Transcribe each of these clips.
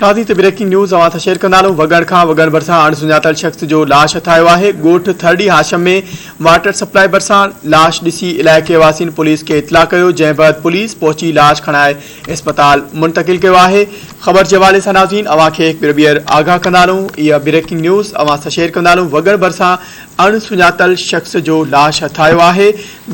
ناظرين ته breaking news اوهان سان شيئر ڪندا هلون وڳڻ کان وڳڻ ڀرسان اڻ سڃاتل شخص جو لاش هٿ آيو آهي ڳوٺ ٿرڙي هاشم ۾ واٽر سپلائي ڀرسان لاش ڏسي علائقي واسين پوليس کي اطلاع ڪيو جنهن بعد پوليس پهچي لاش کڻائي اسپتال منتقل ڪيو آهي خبر جي حوالي سان ناظرين اوهان کي هڪ ڀيرو ٻيهر آگاهه ڪندا هلون اها بريڪنگ نيوز اوهان سان شيئر ڪندا هلون وڳڻ ڀرسان اڻ سڃاتل شخص جو لاش هٿ آيو آهي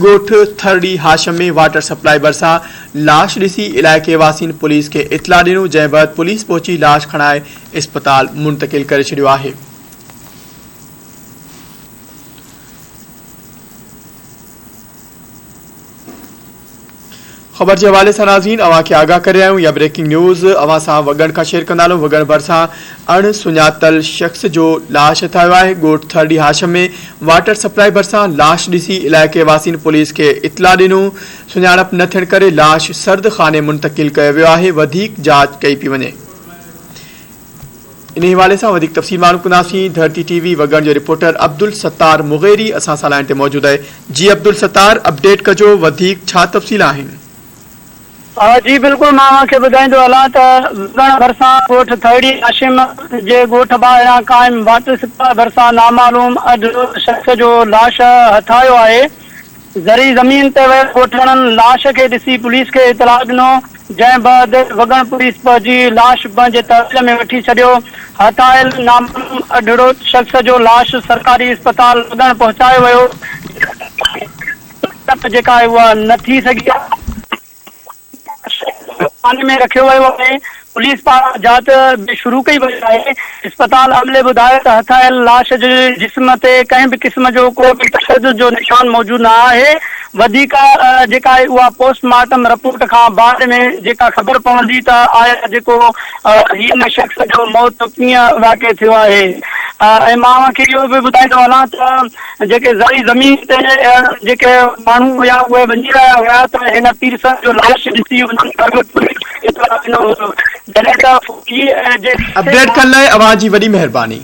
ڳوٺ ٿرڙي هاشم ۾ واٽر سپلائي ڀرسان لاش ڏسي علائقي واسين پوليس کي اطلاع ڏنو جنهن بعد پوليس پهچي لاش کڻائي اسپتال منتقل ڪري ڇڏيو آهي. خبر جي حوالي سان ناظرين اوهان کي آگاهه ڪري رهيا آهيون يا بريڪنگ نيوز اوهان سان وڳڻ کان شيئر ڪندا هلون وڳڻ ڀرسان اڻ سڃاتل شخص جو لاش هٿ آيو آهي ڳوٺ ٿرڙي هاشم ۾ واٽر سپلائي ڀرسان لاش ڏسي علائقي واسين پوليس کي اطلاع ڏنو سڃاڻپ نه ٿيڻ ڪري لاش سرد خاني منتقل ڪيو ويو آهي، وڌيڪ جاچ ڪئي پئي وڃي. انهي حوالي سان وڌيڪ تفصيل معلوم ڪنداسين، ڌرتي ٽي وي وڳڻ جو رپورٽر عبدالستار مغيري اسان سان لائين تي موجود آهي، جي عبدالستار اپڊيٽ ڪجو وڌيڪ ڇا تفصيل آهن. جي بلڪل مان اوهان کي ٻڌائيندو هلان ته وڳڻ ڀرسان ڳوٺ ٿرڙي هاشم جي ڳوٺ ٻاهران قائم واٽر سپلاء ڀرسان نامعلوم اڌ شخص جو لاش هٿ آيو آهي، زرعي زمين تي ويل ڳوٺاڻن لاش کي ڏسي پوليس کي اطلاع ڏنو، جنهن بعد وڳڻ پوليس پهچي لاش پنهنجي تحويل ۾ وٺي ڇڏيو. هٿ آيل نامعلوم اڍڙوت شخص جو لاش سرڪاري اسپتال وڳڻ پهچايو ويو، جتي جيڪا آهي اها نه ٿي سگهي آهي. ٿاڻي ۾ رکيو ويو آهي، پوليس پاران جاچ به شروع ڪئي وئي آهي، اسپتال عملي ٻڌايو ته هٿ آيل لاش جي جسم تي ڪنهن به قسم جو ڪو به تشدد جو نشان موجود نه آهي، وڌيڪ جيڪا آهي اها پوسٽ مارٽم رپورٽ کان بعد ۾ جيڪا خبر پوندي ته آيا جيڪو هي ان شخص جو موت ڪيئن واقع ٿيو آهي ۽ مان اوهان کي اهو به ٻڌائيندو هلان ته جيڪي زرعي زمين تي جيڪي ماڻهو هيا اهي وڃي رهيا هيا ته هن پيرسن جو لاش ڏسي انهن پرڳٽ پوليس کي اطلاع ڏنو هيو جڏهن ته فوجي جي اپڊيٽ ڪرڻ لاء اوهان جي وڏي مهرباني.